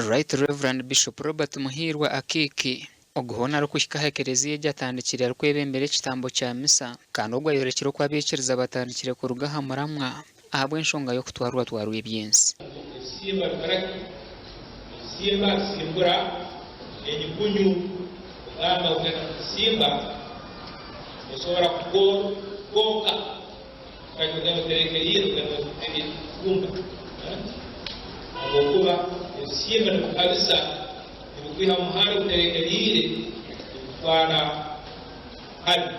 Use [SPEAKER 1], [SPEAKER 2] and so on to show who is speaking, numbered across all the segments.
[SPEAKER 1] Right Rev. Bishop Robert Muhiirwa Akiiki, ogu hoona arikuhika aha ekereziya egi atandikire arikwebembera ekitambo kya misa kandi ogu ayorekire oku abaikiriza batandikire kuruga aha muramwa ahabw'enshonga y'okutwarwatwarwa eby'ensi.
[SPEAKER 2] Ebisimba bikora ki? Ebisimba bisimbura enyugunyu. Kugamba kugenda omu kisimba nosobora kugooka. Kandi ogenda oterekeriire ogenda otebye ibumba habwokuba ebisimba nibikuhabisa, nibikwiha omu muhanda oguterekeriire nibikutwara habi.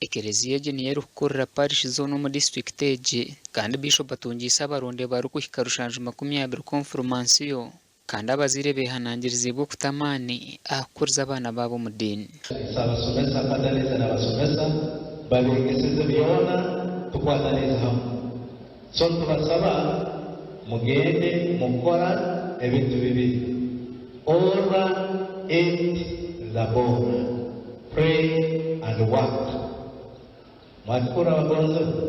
[SPEAKER 1] Ekereziya egi niyo erikukurira parish zoona omu disiturikiti egi kandi Bishop atungiise abaronde barikuhika rushanju 20 konfirimansiyo. Kandi abazaire beehanangiriziibwe okuta amaani aha kukuriza abaana baabo omu diini.
[SPEAKER 3] Nsabasomesa mbataniize n'abasomesa babeegeseze byona tukwataniize hamu. So nitubasaba mugende mukora ebintu bibiri, Ora et labora, pray and work. Mwatukura abagonzibwa,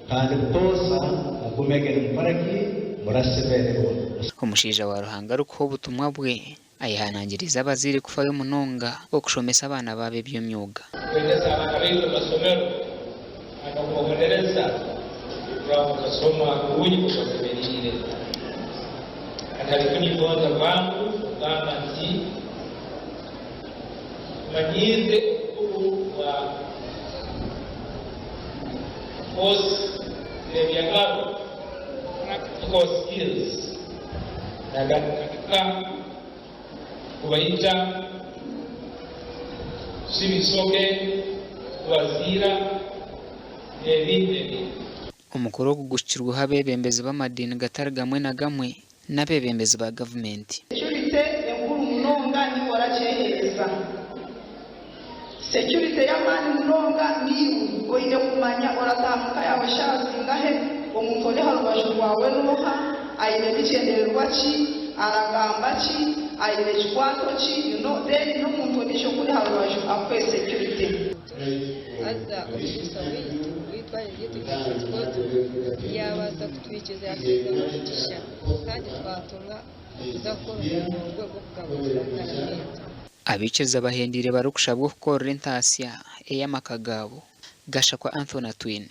[SPEAKER 3] kandi butoosa mugumege nimukora ki? Murasemererwa.
[SPEAKER 1] Omushaija wa Ruhanga arikuha obutumwa bwe, ayehanangiriize abazaire kufayo munonga okushomesa abaana baabo eby'emyoga.
[SPEAKER 2] Kwegyesa abaana baitu omu masomero kandi n'okubabonereza kurora ngu bakasoma kurungi nk'oku basemeriire. Kandi hali itwe ningonza bwangu kugamba nti Tumanyiize obukuru bwa koosi z'ebyagaro, practical skills, nagatandika kubaija kusiba isoke, kubaziira n'ebindi n'ebindi.
[SPEAKER 1] Omukoro ogu guhikirweho abeebembezi b'amadiini gatari gamwe na gamwe n'abeebembezi ba gavumenti.
[SPEAKER 4] Security enkuru munonga niiwe orakyeheereza. Security y'amaani munonga niiwe oine kumanya orataaha muka yaawe shaaha zingahe, omuntu ori aha rubaju rwawe n'oha, aine bigyendererwa ki, aragamba ki, aine kikwato ki, you know, then n'omuntu ondiijo okuri aha rubaju akuhe security.
[SPEAKER 5] Haza omuriisa waitu ow'eitware ryaitu rya Pentekoote yaabaasa kutwikiriza yaatuheereza n'omugisha kandi twatumwa okuza kukora omurimo gwe gw'okugaburira Paramenti.
[SPEAKER 1] Abaikiriza bahendeire barikushabwa okukorera entaasya ey'amaka gaabo. Gashakwa Anthony Atwine.